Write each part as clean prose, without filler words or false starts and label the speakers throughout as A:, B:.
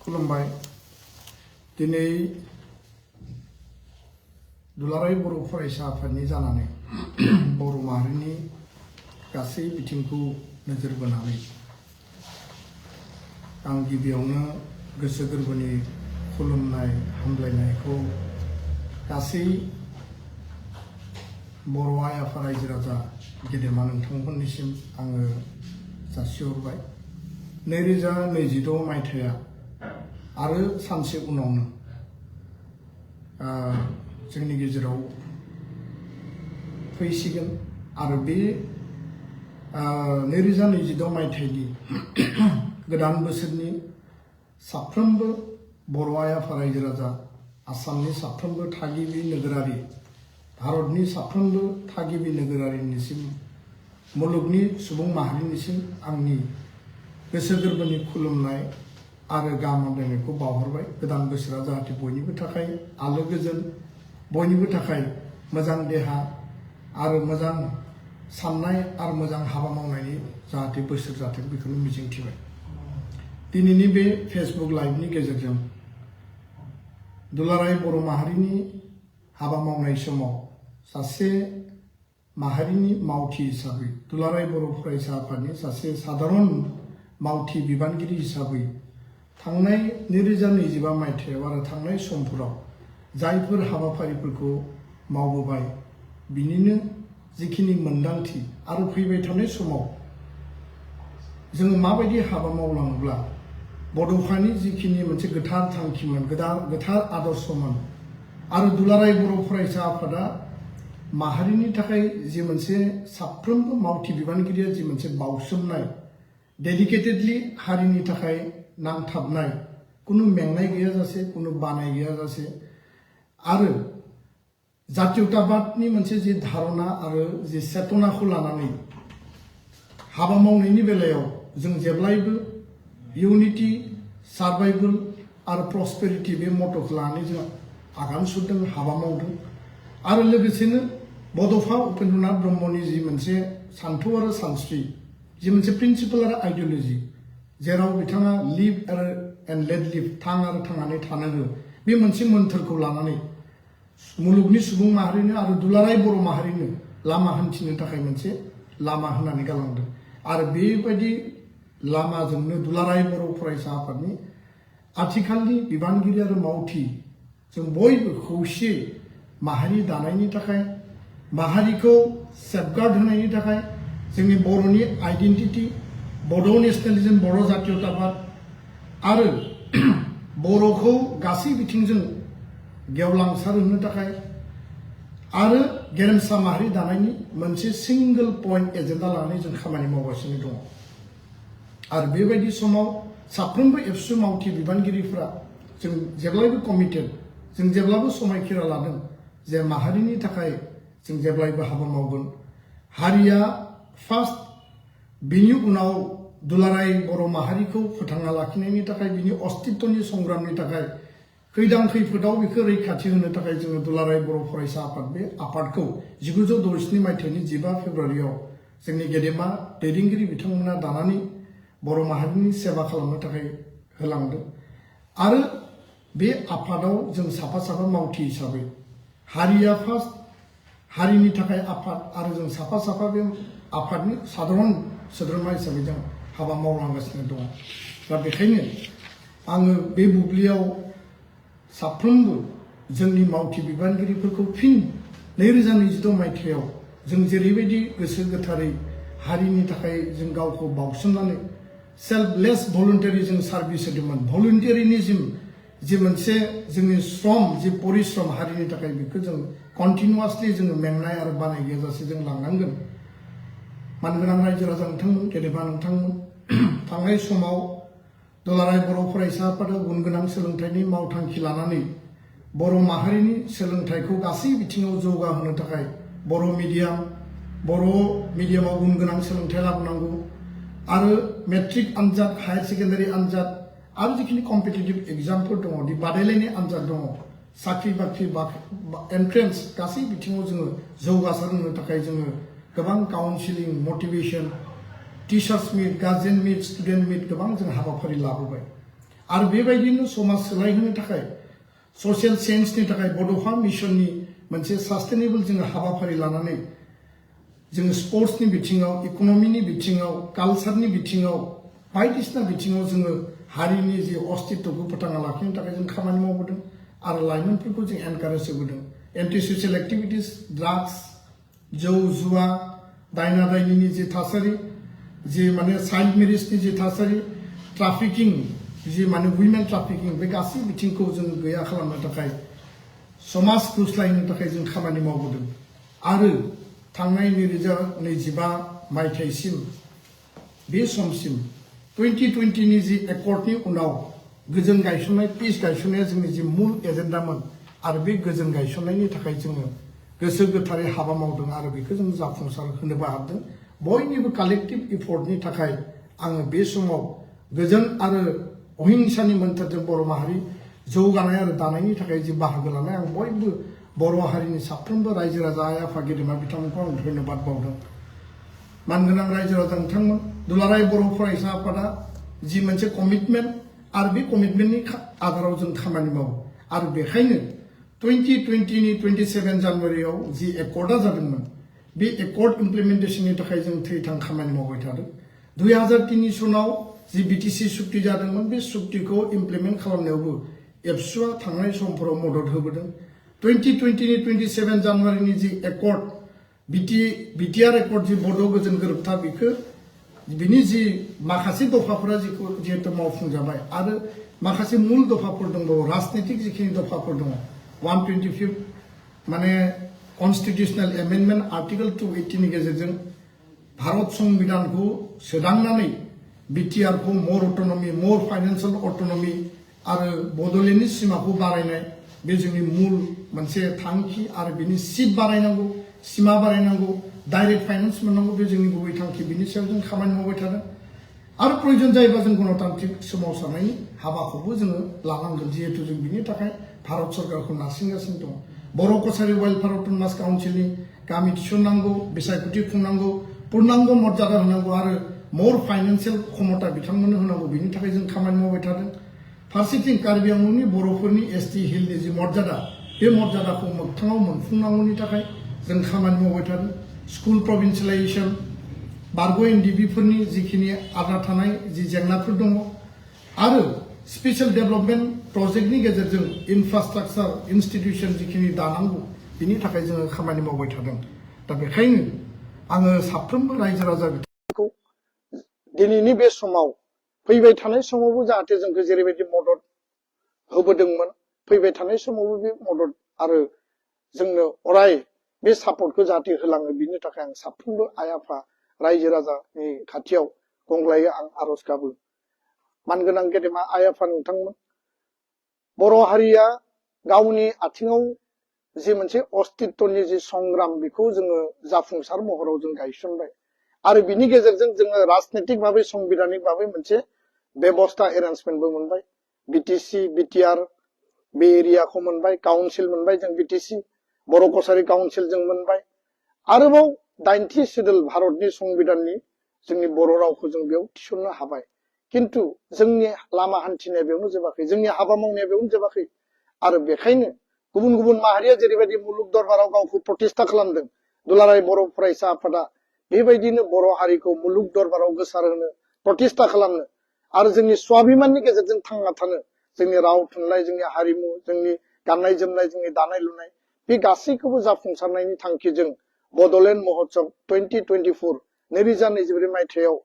A: खुलुमबाय दिनै दुलाराय बर' फरायसा आफादनि जानानै बर' माहारिनि गासै बिथिंखौ नोजोर बोनानै आं गिबियावनो गोसो गोरबोनि खुलुमनाय हामलायनायखौ गासै बर' आइ आफा रायजो राजा गेदेमा नोंथांमोननिसिम आङो जासिहरबाय। 2026 मायथाइया आरो सानसे उनावनो जोंनि गेजेराव फैसिगोन आरो बे 2026 मायथाइनि गोदान बोसोरनि साफ्रोमबो बर' आइ आफा रायजो राजा आसामनि साफ्रोमबो थागिबि नोगोरारि भारतनि साफ्रोमबो थागिबि नोगोरारिनिसिम मुलुगनि सुबुं माहारिनिसिम आंनि गोसो गोरबोनि खुलुमनाय आरो गाहाम हामलायनायखौ बावहरबाय। गोदान बोसोरा जाहाथे बयनिबो थाखाय आलो गोजोन, बयनिबो थाखाय मोजां देहा आरो मोजां साननाय आरो मोजां हाबा मावनायनि जाहाथे बोसोर जाथों बेखौनो मिजिंथिबाय। दिनैनि बे फेसबुक लाइभनि गेजेरजों दुलाराय बर' माहारिनि हाबा मावनाय समाव सासे माहारिनि मावथि हिसाबै दुलाराय बर' फरायसा आफादनि सासे साधारन मावथि बिबानगिरि हिसाबै थांनाय 2025 मायथाइयाव आरो थांनाय समफोराव जायफोर हाबाफारिफोरखौ मावबोबाय बिनिनो जिखिनि मोन्दांथि आरो फैबाय थानाय समाव जोङो माबायदि हाबा मावलाङोब्ला बड'फानि जिखिनि मोनसे गोथार थांखिमोन, गोथार आदर्शमोन आरो दुलाराय बर' फरायसा आफादा माहारिनि थाखाय जि मोनसे साफ्रोमबो मावथि बिबानगिरिया जि मोनसे बाउसोमनाय डेडिकेटेडलि हारिनि थाखाय नांथाबनाय, कुनु मेंनाय गैयाजासे, कुनु बानाय गैयाजासे आरो जातीयताबादनि मोनसे जि धारणा आरो जि चेतनाखौ लानानै हाबा मावनायनि बेलायाव जों जेब्लायबो इउनिटि, सार्भाइभल आरो प्रस्पेरिटि बे मट'खौ लानानै जों आगान सुरदों, हाबा मावदों आरो लोगोसेनो बड'फा उपेन्द्रनाथ ब्रह्मनि जि मोनसे सान्थौ आरो सानस्रि, जि मोनसे प्रिन्सिपल आरो आइडिय'लजि जेराव बिथाङा लिभ एन्ड लेट लिभ, थां आरो थांनानै थानो हो, बे मोनसे मोन्थोरखौ लानानै मुलुगनि सुबुं माहारिनो आरो दुलाराय बर' माहारिनो लामा हान्थिनो थाखाय मोनसे लामा होनानै गालांदों आरो बेबायदि लामाजोंनो दुलाराय बर' फरायसा आफादनि आथिखालनि बिबानगिरि आरो मावथि जों बयबो खौसे माहारि दानायनि थाखाय, माहारिखौ सेफगार्ड होनायनि थाखाय, जोंनि बर'नि आइडेन्टिटि, बड' नेसनेलिज्म, बर' जातीयताबाद आरो बर'खौ गासै बिथिंजों गेवलांसार होनो थाखाय आरो गेरेमसा माहारि दानायनि मोनसे सिंगल पइन्ट एजेन्डा लानानै जों खामानि मावगासिनो दङ आरो बेबायदि समाव साफ्रोमबो एबसु मावथि बिबानगिरिफ्रा जों जेब्लायबो कमिटेड, जों जेब्लाबो समायखिरा लादों जे माहारिनि थाखाय जों जेब्लायबो हाबा मावगोन। हारिया फार्स्ट, बिनि उनाव दुलाराय बर' माहारिखौ फोथांना लाखिनायनि थाखाय, बिनि अस्तित्वनि संग्रामनि थाखाय, खैदां खैफोदाव बेखौ रैखाथि होनो थाखाय जोङो दुलाराय बर' फरायसा आफाद बे आफादखौ 1967 मायथाइनि 15 फेब्रुवारियाव जोंनि गेदेमा दैदेनगिरि बिथांमोना दानानै बर' माहारिनि सेवा खालामनो थाखाय होलांदों आरो बे आफादाव जों साफा साफा मावथि हिसाबै हारिया फार्स्ट, हारिनि थाखाय आफाद आरो जों साफा साफा बे आफादनि साधारन सोद्रोमा हिसाबै जों हाबा मावलांगासिनो दङ। दा बेखायनो आङो बे बुब्लियाव साफ्रोमबो जोंनि मावथि बिबानगिरिफोरखौ फिन 2026 मायथाइयाव जों जेरैबायदि गोसो गोथारै हारिनि थाखाय जों गावखौ बाउसोमनानै सेल्फलेस भलुन्टारि जों सार्भिस होदोंमोन, भलुन्टारिनिज्म जि मोनसे जोंनि श्रम, जि परिश्रम हारिनि थाखाय बेखौ जों कन्टिनिउवासलि जोङो मेंनाय आरो बानाय गैयाजासे जों लांनांगोन। मानगोनां रायजो राजा नोंथांमोन, गेदेमा नोंथांमोन, थांनाय समाव दुलाराय बर' फरायसा आफादा गुन गोनां सोलोंथाइनि मावथांखि लानानै बर' माहारिनि सोलोंथाइखौ गासै बिथिङाव जौगाहोनो थाखाय बर' मिडियामाव गुन गोनां सोलोंथाइ लाबोनांगौ आरो मेट्रिक आनजाद, हायार सेकेन्डारि आनजाद आरो जिखिनि कम्पिटिटिभ एग्जामफोर दङ, दि बादायलायनाय आनजाद दङ, साख्रि बाख्रि एन्ट्रेन्स गासै बिथिङाव जोङो जौगासार होनो थाखाय जोङो गोबां counselling, motivation, teachers meet, guardian meet, student meet गोबां जों हाबाफारि लाबोबाय आरो बेबायदिनो समाज सोलायहोनो थाखाय ससियेल चेन्जनि थाखाय बड'फा मिशननि मोनसे सास्टेनेबल जोङो हाबाफारि लानानै जोङो स्पर्ट्सनि बिथिङाव इक'नमिनि बिथिङाव कालचारनि बिथिङाव बायदिसिना बिथिङाव जोङो हारिनि जे अस्तित्वखौ फोथांना लाखिनो थाखाय जों खामानि मावबोदों आरो लाइमोनफोरखौ जों एनकारेज होबोदों एन्टि ससियेल एक्टिभिटिस ड्राग्स जौ जुवा दायना दायनिनि जे थासारि जे माने चाइल्ड मेरिजनि जे थासारि ट्राफिकिं जे माने वुमेन ट्राफिकिं बे गासै बिथिंखौ जों गैया खालामनो थाखाय समाज गुस्लायनो थाखाय जों खामानि मावबोदों आरो थांनाय 2025 मायथाइसिम बे समसिम 2020 नि जि एकर्डनि उनाव गोजोन गायसननाय पिस गायसननाया जोंनि जि मुल एजेन्डामोन आरो बे गोजोन गायसननायनि थाखाय जोङो गोसो गोथारै हाबा मावदों आरो बेखौ जों जाफुंसार होनोबो हादों बयनिबो कालेक्टिभ इफर्टनि थाखाय आङो बे समाव गोजोन आरो अहिंसानि मोन्थोरजों बर' माहारि जौगानाय आरो दानायनि थाखाय जि बाहागो लानाय आं बयबो बर' हारिनि साफ्रोमबो रायजो राजा आइ आफा गेदेमा बिथांमोनखौ आं धन्यबाद बावदों मानगोनां रायजो राजा नोंथांमोन दुलाराय बर' फरायसा आफादा जि मोनसे कमिटमेन्ट आरो बे कमिटमेन्टनि आधाराव जों खामानि मावो आरो बेखायनो 2020 नि 27 जानुवारियाव जि एकर्डआ जादोंमोन बे एकर्ड इमप्लिमेन्टेशननि थाखाय जों थैथां खामानि मावबाय थादों 2003 सनाव जि बिटिसि सुक्ति जादोंमोन बे सुक्तिखौ इमप्लिमेन्ट खालामनायावबो एबसुआ थांनाय समफोराव मदद होबोदों 2020 नि 27 जानुवारिनि जि एकर्ड बिटिआर एकर्ड जि बड' गोजोन गोरोबथा बेखौ बिनि जि माखासे दफाफोरा जिहेतु मावफुंजाबाय आरो माखासे मुल दफाफोर दंबावो राजनीतिक जिखिनि दफाफोर दङ 125 माने कन्स्टिटिउसनेल एमेन्डमेन्ट आर्टिकल 280 नि गेजेरजों भारत संविधानखौ सोदांनानै बिटिआर को मोर अटोनमी मोर फाइनेंशियल अटोनमी आरो बड'लेण्डनि सिमाखौ बारायनाय बे जोंनि मुल मोनसे थांखि आरो बिनि सीट बारायनांगौ सिमा बारायनांगौ डाइरेक्ट फाइनेंस मोननांगौ बे जोंनि गुबै थांखि बिनि सायाव जों खामानि मावबाय थादों आरो प्रयोजन जायोबा जों गणतान्त्रिक सोमावसारनायनि हाबाखौबो जोङो लानांगोन जिहेतु जों बिनि थाखाय भारत सरकारखौ नारसिनगासिनो दं बर' कछारी वेलफेयार अट'नमास काउन्सिलनि गामि थिसननांगौ बिसायख'थि खुंनांगौ पूर्णांग मर्यादा होनांगौ आरो मोर फाइनेंशियल क्षमता बिथांमोननो होनांगौ बिनि थाखाय जों खामानि मावबाय थादों फारसेथिं कार्बि आंलंनि बर'फोरनि एसटि हिलनि जि मर्यादा बे मर्यादाखौ मोगथाङाव मोनफुंनांगौनि थाखाय जों खामानि मावबाय थादों स्कुल प्रभिन्सियलाइजेसन बारग' एनडिबिफोरनि जिखिनि आद्रा थानाय जि जेंनाफोर दङ आरो स्पेशल डेभेलपमेन्ट प्रजेक्टनि गेजेरजों इनफ्रास्ट्राक्चार इन्स्टिट्यूशन जिखिनि दानांगौ बिनि थाखाय जोङो खामानि मावबाय थादों दा बेखायनो आङो साफ्रोमबो रायजो राजा बिथांमोनखौ दिनैनि बे समाव फैबाय थानाय समावबो जाहाथे जोंखौ जेरैबायदि मदद होबोदोंमोन फैबाय थानाय समावबो बे मदद आरो जोंनो अराय बे सापर्टखौ जाहाथे होलाङो बिनि थाखाय आं साफ्रोमबो आइ आफा रायजो राजानि खाथियाव गंग्लायै आं आरज गाबो मानगोनां गेदेमा आइ आफा नोंथांमोन बर' हारिया गावनि आथिङाव जे मोनसे अस्तित्वनि जे संग्राम बेखौ जोङो जाफुंसार महराव जों गायसनबाय आरो बिनि गेजेरजों जोङो राजनीतिक भाबै संबिधानिक भाबै मोनसे बेबस्था एरेन्जमेन्टबो मोनबाय बिटिसि बिटिआर बे एरियाखौ मोनबाय काउन्सिल मोनबाय जों बिटिसि बर' कछारी काउन्सिल जों मोनबाय आरोबाव 90 सिडुल भारतनि संबिधाननि जोंनि बर' रावखौ जों बेयाव थिसननो हाबाय किन्तु जोंनि लामा हान्थिनाया बेयावनो जोबाखै जोंनि हाबा मावनाया बेयावनो जोबाखै आरो बेखायनो गुबुन गुबुन माहारिया जेरैबायदि मुलुग दरबाराव गावखौ प्रतिष्ठा खालामदों दुलाराय बर' फरायसा आफादा बेबायदिनो बर' हारिखौ मुलुग दरबाराव गोसारहोनो प्रतिष्ठा खालामनो आरो जोंनि स्वाभिमाननि गेजेरजों थांना थानो जोंनि राव थुनलाइ जोंनि हारिमु जोंनि गाननाय जोमनाय जोंनि दानाय लुनाय बे गासैखौबो जाफुंसारनायनि थांखिजों बड'लेण्ड महोत्सव 2024 2024 मायथाइयाव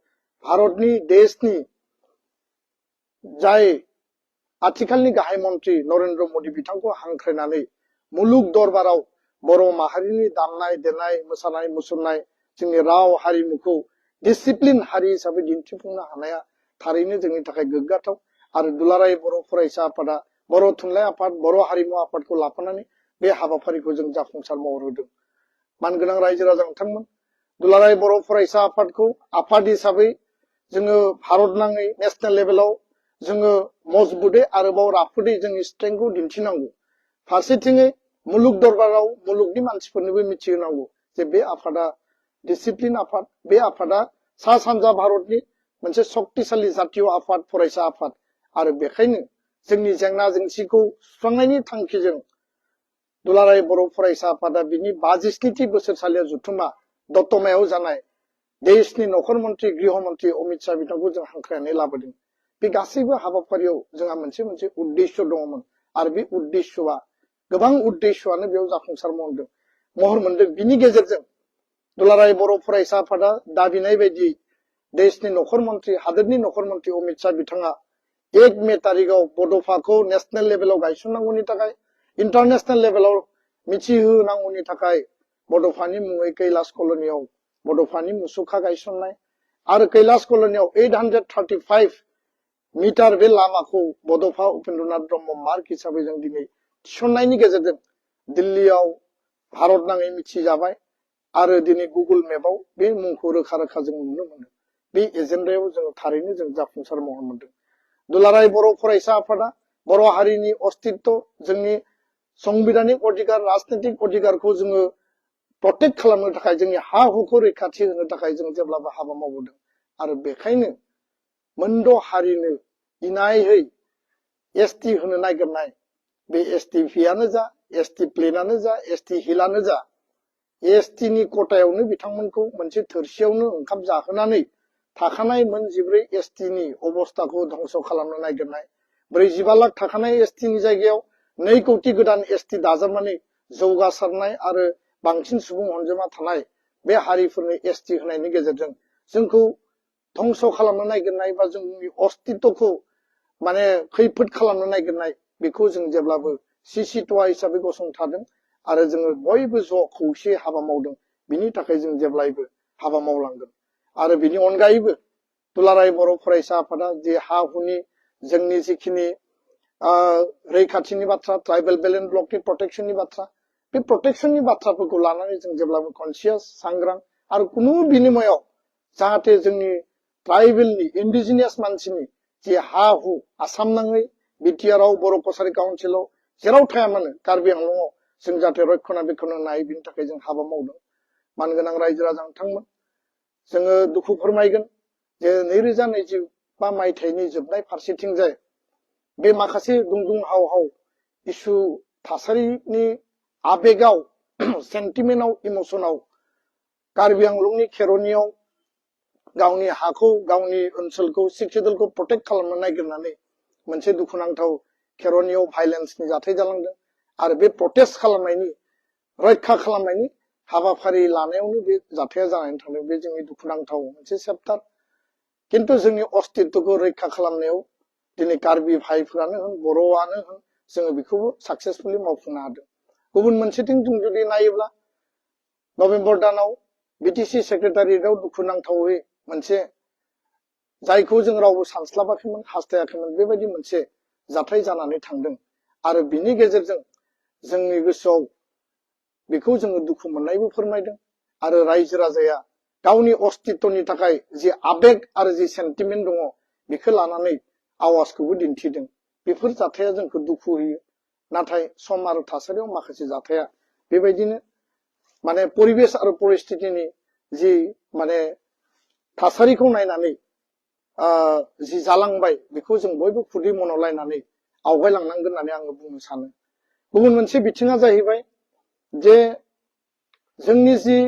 A: भारतनि देशनि जाय आथिखालनि गाहाय मन्त्रि नरेन्द्र मोदी बिथांखौ हांख्रायनानै मुलुग दरबाराव बर' माहारिनि दामनाय देनाय मोसानाय मुसुरनाय जोंनि राव हारिमुखौ डिसिप्लिन हारि हिसाबै दिन्थिफुंनो हानाया थारैनो जोंनि थाखाय गोग्गाथाव आरो दुलाराय बर' फरायसा आफादा बर' थुनलाइ आफाद बर' हारिमु आफादखौ लाफानानै बे हाबाफारिखौ जों जाफुंसार महर होदों मानगोनां रायजो राजा नोंथांमोन दुलाराय बर' फरायसा आफादखौ आफाद हिसाबै जोङो भारत नाङै नेशनेल लेभेलाव जोङो मजबुदै आरोबाव राफोदै जोंनि स्ट्रेंथखौ दिन्थिनांगौ फारसेथिङै मुलुग दरबाराव मुलुगनि मानसिफोरनोबो मिथिहोनांगौ जे बे आफादा डिसिप्लिन आफाद बे आफादा सा सानजा भारतनि मोनसे शक्तिशाली जातीय आफाद फरायसा आफाद आरो बेखायनो जोंनि जेंना जेंसिखौ सुस्रांनायनि थांखिजों दुलाराय बर' फरायसा आफादा बिनि 52थि बोसोरसालिया जुथुमा दतमायाव जानाय देशनि नखर मन्त्रि गृह मन्त्रि अमित शाह बिथांखौ जों हांख्रायनानै लाबोदों। बे गासैबो हाबाफारियाव जोंहा मोनसे उद्देश्य दङमोन आरो बे उद्देश्यआ गोबां उद्देश्यआनो बेयाव जाफुंसार महर मोनदों। बिनि गेजेरजों दुलाराय बर' फरायसा आफादा दाबिनाय बायदि देशनि नखर मन्त्रि हादोरनि नखर मन्त्रि अमित शाह बिथाङा 1 मे तारिखआव बड'फाखौ नेशनेल लेभेलाव गायसननांगौनि थाखाय इन्टारनेशनेल लेभेलाव मिथिहोनांगौनि थाखाय बड'फानि मुङै कैलाश कल'नियाव बड'फानि मुसुखा गायसननाय आरो कैलाश कल'नियाव 835 मिटार बे लामाखौ बड'फा उपेन्द्रनाथ ब्रह्म मार्ग हिसाबै जों दिनै थिसननायनि गेजेरजों दिल्लीयाव भारत नाङै मिथिजाबाय आरो दिनै गुगोल मेपआव बे मुंखौ रोखा रोखा जों नुनो मोनो। बे एजेन्डायाव जों थारैनो जों जाफुंसार महर मोनदों। दुलाराय बर' फरायसा आफादा बर' हारिनि अस्तित्व जोंनि संबिधानिक अधिकार राजनीतिक अधिकारखौ जोङो प्रटेक्ट खालामनो थाखाय जोंनि हा हुखौ रैखाथि होनो थाखाय जों जेब्लाबो हाबा मावबोदों आरो बेखायनो मोनद' हारिनो इनायै एसटि होनो नागिरनाय बे एसटि फियानो जा एसटि प्लेनानो जा एसटि हिलानो जा एसटि नि कोटायावनो बिथांमोनखौ मोनसे थोरसियावनो ओंखाम जाहोनानै थाखानाय मोन 14 एसटि नि अबस्थाखौ धंस खालामनो नागिरनाय 45 लाख थाखानाय एसटि नि जायगायाव 2 कौटि गोदान एसटि दाजाबनानै जौगासारनाय आरो बांसिन सुबुं अनजिमा थानाय बे हारिफोरनो एसटि होनायनि गेजेरजों जोंखौ धंस खालामनो नागिरनाय बा जोंनि अस्तित्वखौ माने खैफोद खालामनो नागिरनाय बेखौ जों जेब्लाबो सिसिटवा हिसाबै गसंथादों आरो जोङो बयबो ज' खौसे हाबा मावदों। बिनि थाखाय जों जेब्लायबो हाबा मावलांगोन आरो बिनि अनगायैबो दुलाराय बर' फरायसा आफादा जे हा हुनि जोंनि जिखिनि रैखाथिनि बाथ्रा ट्राइबेल बेलेन्स ब्लकनि प्रटेक्शननि बाथ्रा बे प्रटेक्शननि बाथ्राफोरखौ लानानै जों जेब्लाबो कनसियास सांग्रां आरो कुनु बिनिमयाव जाहाथे जोंनि ट्राइबेलनि इन्डिजिनियास मानसिनि जे हा हु आसाम नाङै बिटिआरआव बर' कसारि काउन्सिलाव जेराव थाया मानो कार्बि आंलंआव जों जाहाथे रक्षणाबेक्षण होनो हायो बिनि थाखाय जों हाबा मावदों। मानगोनां रायजो राजा नोंथांमोन जोङो दुखु फोरमायगोन जे 2025 मायथाइनि जोबनाय फारसेथिंजाय बे माखासे दुंदुं हाव हाव इसु थासारिनि आबेगाव सेन्टिमेन्टआव इमसनाव कार्बि आंलंनि खेर'नियाव गावनि हाखौ गावनि ओनसोलखौ सिक्सुवेलखौ प्रटेक्ट खालामनो नागिरनानै मोनसे दुखुनांथाव खेर'नियाव भाइलेन्सनि जाथाय जालांदों आरो बे प्रटेस्ट खालामनायनि रैखा खालामनायनि हाबाफारि लानायावनो बे जाथाया जानानै थांदों। बे जोंनि दुखुनांथाव मोनसे चेप्टार किन्तु जोंनि अस्तित्वखौ रैखा खालामनायाव दिनै कार्बि भाइफोरानो होन बर'आनो होन जोङो बेखौबो साक्सेसफुलि मावफुंनो हादों। गुबुन मोनसेथिं जों जुदि नायोब्ला नभेम्बर दानाव बिटिसि सेक्रेटारियेटआव दुखुनांथावै मोनसे जायखौ जों रावबो सानस्लाबाखैमोन हास्थायाखैमोन बेबायदि मोनसे जाथाय जानानै थांदों आरो बिनि गेजेरजों जोंनि गोसोआव बेखौ जोङो दुखु मोननायबो फोरमायदों आरो रायजो राजाया गावनि अस्तित्वनि थाखाय जि आबेग आरो जि सेन्टिमेन्ट दङ बेखौ लानानै आवाजखौबो दिन्थिदों। बेफोर जाथाया जोंखौ दुखु होयो नाथाय सम आरो थासारियाव माखासे जाथाया बेबायदिनो माने परिबेस आरो परिस्थितिनि जि माने थासारिखौ नायनानै जि जालांबाय बेखौ जों बयबो खुदै मनलायनानै आवगायलांनांगोन होननानै आङो बुंनो सानो। गुबुन मोनसे बिथिङा जाहैबाय जे जोंनि जि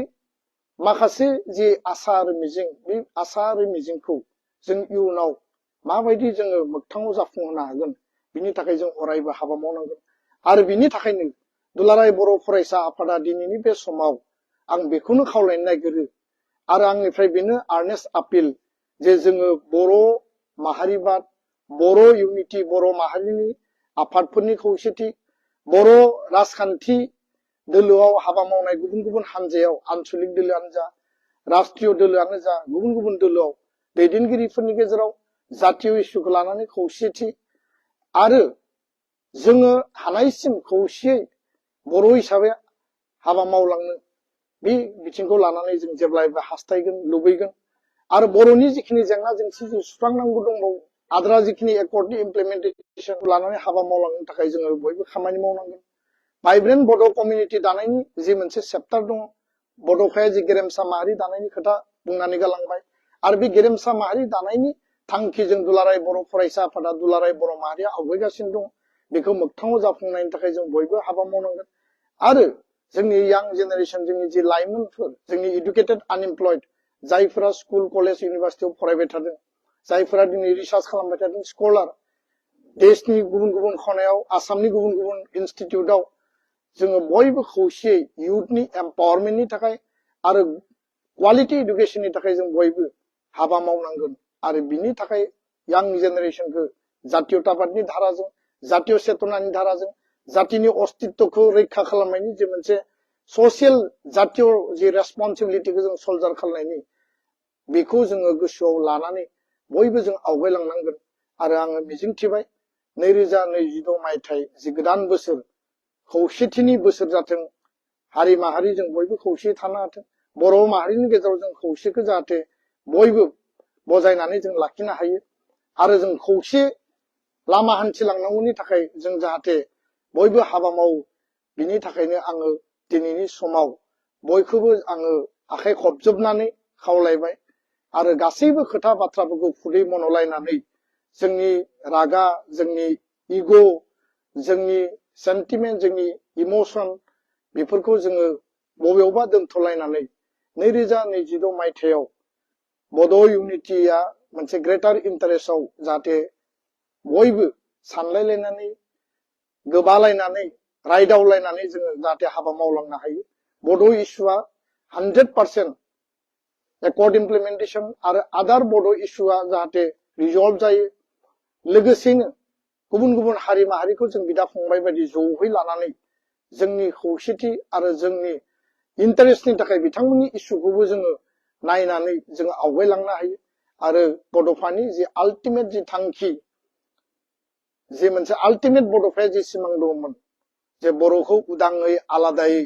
A: माखासे जि आसा आरो मिजिं बे आसा आरो मिजिंखौ जों इयुनाव माबायदि जोङो मोगथाङाव जाफुंहोनो हागोन बिनि थाखाय जों अरायबो हाबा मावनांगोन आरो बिनि थाखायनो दुलाराय बर' फरायसा आफादा दिनैनि बे समाव आं बेखौनो खावलायनो नागिरो आरो आंनिफ्राय बेनो आर्नेस्ट आपिल जे जोङो बर' माहारिबाद बर' इउनिटि बर' माहारिनि आफादफोरनि खौसेथि बर' राजखान्थि दोलोआव हाबा मावनाय गुबुन गुबुन हानजायाव आनसलिक दोलोआनो जा राष्ट्रीय दोलोआनो जा गुबुन गुबुन दोलोआव दैदेनगिरिफोरनि गेजेराव जातीय इस्युखौ लानानै खौसेथि आरो जोङो हानायसिम खौसेयै बर' हिसाबै हाबा मावलांनो बे बिथिंखौ लानानै जों जेब्लायबो हास्थायगोन लुबैगोन आरो बर'नि जिखिनि जेंना जेंसि जों सुस्रांनांगौ दंबावो आद्रा जिखिनि एकर्डनि इमप्लिमेन्टेसनखौ लानानै हाबा मावलांनो थाखाय जोङो बयबो खामानि मावनांगोन। भाइब्रेन्ट बड' कमिउनिटि दानायनि जि मोनसे चेप्टार दङ बड'फाया जि गेरेमसा माहारि दानायनि खोथा बुंनानै गालांबाय आरो बे गेरेमसा माहारि दानायनि थांखिजों दुलाराय बर' फरायसा आफादा दुलाराय बर' माहारिया आवगायगासिनो दं बेखौ मोगथाङाव जाफुंनायनि थाखाय जों बयबो हाबा मावनांगोन आरो जोंनि यां जेनेरेशन जोंनि जि लाइमोनफोर जोंनि इडुकेटेड आनएमप्लयड जायफोरा स्कुल कलेज इउनिभार्सिटियाव फरायबाय थादों जायफोरा दिनै रिसार्च खालामबाय थादों स्कलार देशनि गुबुन गुबुन खनायाव आसामनि गुबुन गुबुन इनस्टिट्यूटआव जोङो बयबो खौसेयै इयुथनि एम्पावरमेन्टनि थाखाय आरो क्वालिटी एडुकेशननि थाखाय जों बयबो हाबा मावनांगोन आरो बिनि थाखाय यां जेनेरेशनखौ जातीयताबादनि धाराजों जातीय चेतनानि धाराजों जातिनि अस्तित्वखौ रैखा खालामनायनि जे मोनसे ससियेल जातीय जे रेसपन्सिबिलिटिखौ जों सल्जार खालामनायनि बेखौ जोङो गोसोआव लानानै बयबो जों आवगायलांनांगोन आरो आङो मिजिंथिबाय 2026 मायथाइ जि गोदान बोसोर खौसेथिनि बोसोर जाथों हारि माहारि जों बयबो खौसे थानो हाथों बर' माहारिनि गेजेराव जों खौसेखौ जाहाथे बयबो बजायनानै जों लाखिनो हायो आरो जों खौसे लामा हान्थिलांनांगौनि थाखाय जों जाहाथे बयबो हाबा मावो बिनि थाखायनो आङो दिनैनि समाव बयखौबो आङो आखाइ खबजोबनानै खावलायबाय आरो गासैबो खोथा बाथ्राफोरखौ खुदै मन'लायनानै जोंनि रागा जोंनि इग' जोंनि सेन्टिमेन्ट जोंनि इमोशन बेफोरखौ जोङो बबेयावबा दोनथ'लायनानै 2026 मायथाइयाव बड' इउनिटिया मोनसे ग्रेटार इन्टारेस्टआव जाहाथे बयबो सानलायलायनानै गोबालायनानै रायदावलायनानै जोङो जाहाथे हाबा मावलांनो हायो बड' इस्युआ 100% एकर्ड इमप्लिमेन्टेशन आरो आदार बड' इस्युआ जाहाथे रिजल्व जायो लोगोसेनो गुबुन गुबुन हारि माहारिखौ जों बिदा फंबाय बायदि ज'है लानानै जोंनि खौसेथि आरो जोंनि इन्टारेस्टनि थाखाय बिथांमोननि इस्युखौबो जोङो नायनानै जों आवगायलांनो हायो आरो बड'फानि जि आल्टिमेट जि थांखि जे मोनसे आल्टिमेट बड'फाया जि सिमां दंमोन जे बर'खौ उदाङै आलादायै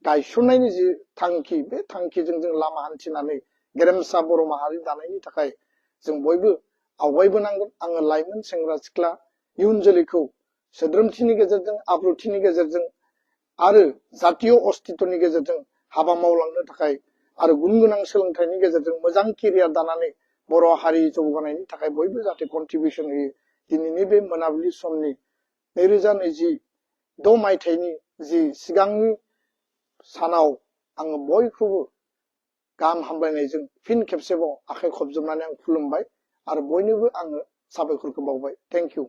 A: गायसननायनि जि थांखि बे थांखिजों जों लामा हान्थिनानै गेरेमसा बर' माहारि दानायनि थाखाय जों बयबो आवगायबोनांगोन आङो लाइमोन सेंग्रा सिख्ला इयुन जोलैखौ सोद्रोमथिनि गेजेरजों आब्रुथिनि गेजेरजों आरो जातीय अस्तित्वनि गेजेरजों हाबा मावलांनो थाखाय आरो गुन गोनां सोलोंथाइनि गेजेरजों मोजां केरियार दानानै बर' हारि जौगानायनि थाखाय बयबो जाहाथे कन्ट्रिबिउसन होयो दिनैनि बे मोनाबिलि समनि 2026 मायथाइनि जि सिगांनि सानाव आङो बयखौबो गाहाम हामलायनायजों फिन खेबसेबाव आखाइ खबजोबनानै आं खुलुमबाय आरो बयनोबो आङो साबायखरखौ बावबाय थेंक इउ